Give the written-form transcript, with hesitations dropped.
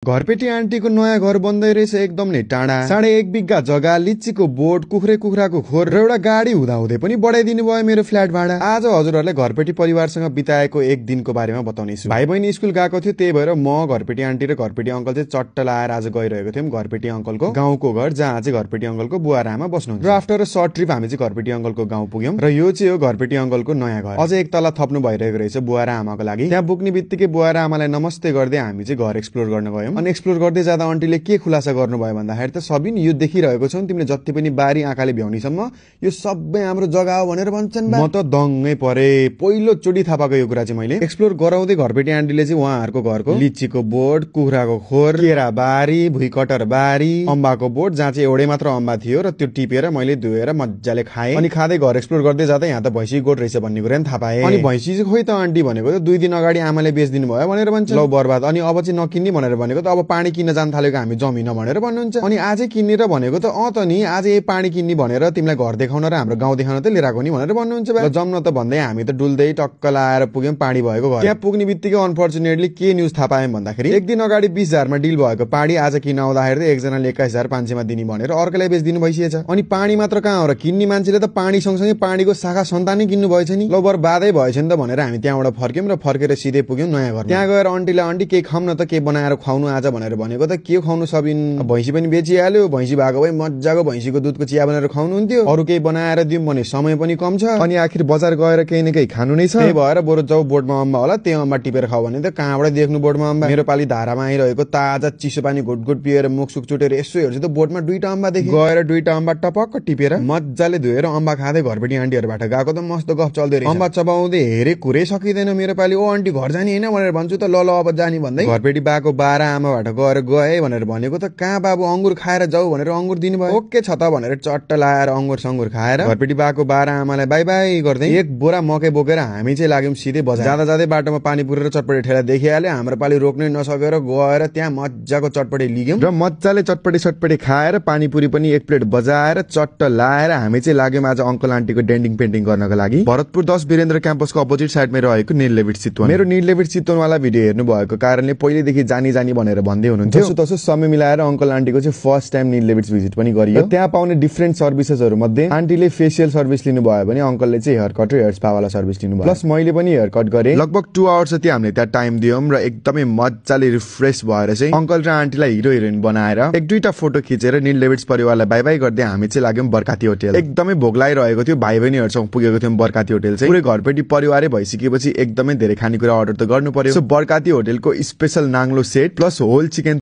घरपेटी आन्टीको नयाँ घर बन्दै रहेछ एकदम नै टाढा। 1.5 बिघा जग्गा, लिच्चीको बोट, कुखुराको खोर र एउटा गाडी हुँदाहुँदै पनि बढाइदिनु भयो मेरो फ्ल्याट भाडा। आज हजुरहरुलाई घरपेटी परिवारसँग बिताएको एक दिनको बारेमा बताउनेछु। भाइ बहिनी स्कुल गएको थियो, त्यही भएर म घरपेटी आन्टी र घरपेटी अंकल चाहिँ चट्ट लाएर आज गइरहेको थियौं घरपेटी अंकलको गाउँको घर, जहाँ चाहिँ घरपेटी अंकलको बुवा र आमा बस्नुहुन्छ। र आफ्टर अ सर्ट ट्रिप हामी चाहिँ घरपेटी अंकलको गाउँ पुग्यौं र यो चाहिँ हो घरपेटी अंकलको नयाँ घर। अझै एक तला थप्नु भइरहेको रहेछ बुवा र आमाको लागि। त्यहाँ पुग्ने बित्तिकै बुवा र आमालाई नमस्ते गर्दै हामी चाहिँ घर एक्सप्लोर गर्न गयौं। अनि एक्सप्लोर गर्दै जाँदा आन्टीले के खुलासा गर्नुभयो भन्दाखेरि त सबिन यो देखिरहेको छौ तिमीले जति पनि बारी आँखाले भ्याउनीसम्म यो सबै हाम्रो जग्गा हो भनेर भन्छन्। म त दङ्गै परे, पहिलो चोटी थाहा पाएको यो कुरा चाहिँ मैले। एक्सप्लोर गराउँदै घरपेटी आन्टीले चाहिँ उहाँहरूको घरको लिच्चीको बोट, कुखुराको खोर, केरा बारी, भुइँकटर बारी, अम्बाको बोट जहाँ चाहिँ एउटै मात्र अम्बा थियो र त्यो टिपेर मैले धोएर मज्जाले खाएँ। अनि खाँदै घर एक्सप्लोर गर्दै जाँदा यहाँ त भैँसी गोठ रहेछ भन्ने कुरा पनि थाहा पाएँ। अनि भैँसी चाहिँ खोइ त आन्टी भनेको त 2 दिन अगाडि आमाले बेच्दिनु भयो भनेर भन्छ। लौ बर्बाद। अनि अब चाहिँ नकिन्ने भनेर भनेको त अब पानी किन्न जान थालेको हामी जमिन भनेर भन्नुहुन्छ। अनि आजै किन्ने र भनेको त त नि आज यही पानी किन्ने भनेर तिमीलाई घर देखाउन र हाम्रो गाउँ देखाउन त लिएर आएको नि भनेर भन्नुहुन्छ। ल जम्न त भन्दै हामी त डुल्दै टक्क लाएर पुग्यौं पानी भएको घर। त्यहाँ पुग्ने बित्तिकै अनफर्चुनेटली के न्यूज थाहा पाएँ भन्दाखेरि एक दिन अगाडि 20,000 मा डिल भएको पानी आज किन आउँदाखेरि त एकजनाले 21,500 मा दिने भनेर अर्कोलाई बेच्दिनु भइसकेछ। अनि पानी मात्र कहाँ हो र किन्ने मान्छेले त पानी सँगसँगै पानीको शाखा सन्तानै किन्नु भएछ नि। ल बर्बादै भएछ नि त भनेर हामी त्यहाँबाट फर्क्यौं र फर्केर सिधै पुग्यौं नयाँ घर। त्यहाँ गएर आन्टीलाई आन्टी के खाउँ न त, के बनाएर खुवाउनु आज भनेर भनेको त के खुवाउनु सबिन, भैँसी पनि बेचिहाल्यो, भैँसी भएको भए मज्जाको भैँसीको दुधको चिया बनाएर खुवाउनुहुन्थ्यो, अरु केही बनाएर दिउँ भने समय पनि कम छ, अनि आखिर बजार गएर केही न केही खानु नै छ। त्यही भएर बरु जाऊ बोटमा अम्बा होला, त्यो अम्बा टिपेर खाऊ भने त कहाँबाट देख्नु बोटमा अम्बा। मेरो पाली धारामा आइरहेको ताजा चिसो पानी घुटघुट पिएर मुखसुक चुटेर यसो हेर्छु त बोटमा 2टा अम्बा देखेँ। गएर 2टा अम्बा टपक्क टिपेर मज्जाले धोएर अम्बा खाँदै घरपेटी आन्टीहरुबाट गएको त मस्त गफ चल्दै रहेछ। अम्बा चबाउँदै हेरे कुरै सकिदैन मेरो पाली। ओ आन्टी घर जाने हैन भनेर भन्छु त ल अब जानी भन्दै घरपेटी बाको बारा आमाबाट गएर गए भनेर भनेको त कहाँ बाबु अंगुर खाएर जाऊ भनेर अंगुर दिनुभयो। ओके छ त भनेर चट्ट लाएर अंगुर संगुर खाएर घरपेटी बाको बारा आमालाई बाई बाई गर्दै एक बोरा मकै बोकेर हामी चाहिँ लाग्यौं सिधै बजार। जाँदा जाँदै बाटोमा पानीपुरी र चटपटी ठेला देखिहाल्यो। हाम्रो पाली रोक्नै नसकेर गएर त्यहाँ मज्जाको चटपटी लिग्यौं र मज्जाले चटपटी खाएर पानीपुरी पनि एक प्लेट बजाएर चट्ट लाएर हामी चाहिँ लाग्यौं आज अंकल आन्टीको डेन्डिङ पेन्टिङ गर्नको लागि। भरतपुर 10 वीरेन्द्र क्याम्पसको अपोजिट साइडमा रहेको नीललेभिट चितवन। मेरो नीललेभिट चितवनवाला भिडियो हेर्नु भएको कारणले पहिलेदेखि जानी भनेर भन्दै हुनुहुन्थ्यो। तसो समय मिलाएर अंकल आन्टीको चाहिँ फर्स्ट टाइम नीललेभिट भिजिट पनि गरियो। त्यहाँ पाउने डिफरेन्ट सर्भिसेसहरु मध्ये आन्टीले फेसियल सर्भिस लिनु भयो भने अंकलले चाहिँ हेयर कट र हेयर स्पा वाला सर्भिस लिनु भयो। प्लस मैले पनि हेयर कट गरे। लगभग 2 आवर्स जति हामीले त्यहाँ टाइम दियौं र एकदमै मज्जाले रिफ्रेश भएर चाहिँ अंकल र आन्टीलाई हिरो हिरोइन बनाएर एक दुईटा फोटो खिचेर नीललेभिट परिवारलाई बाइ बाइ गर्दै हामी चाहिँ लाग्यौं बरकाती होटल। एकदमै भोक लागिरहेको थियो, भाइ बहिनीहरुसँग पुगेको थियौं बरकाती होटल चाहिँ। पुरै घरपेटी परिवारै भइसकेपछि एकदमै धेरै खानेकुरा अर्डर त गर्नु पर्यो। सो बरकाती होटलको स्पेशल नाङ्लो सेट प्लस होल चिकन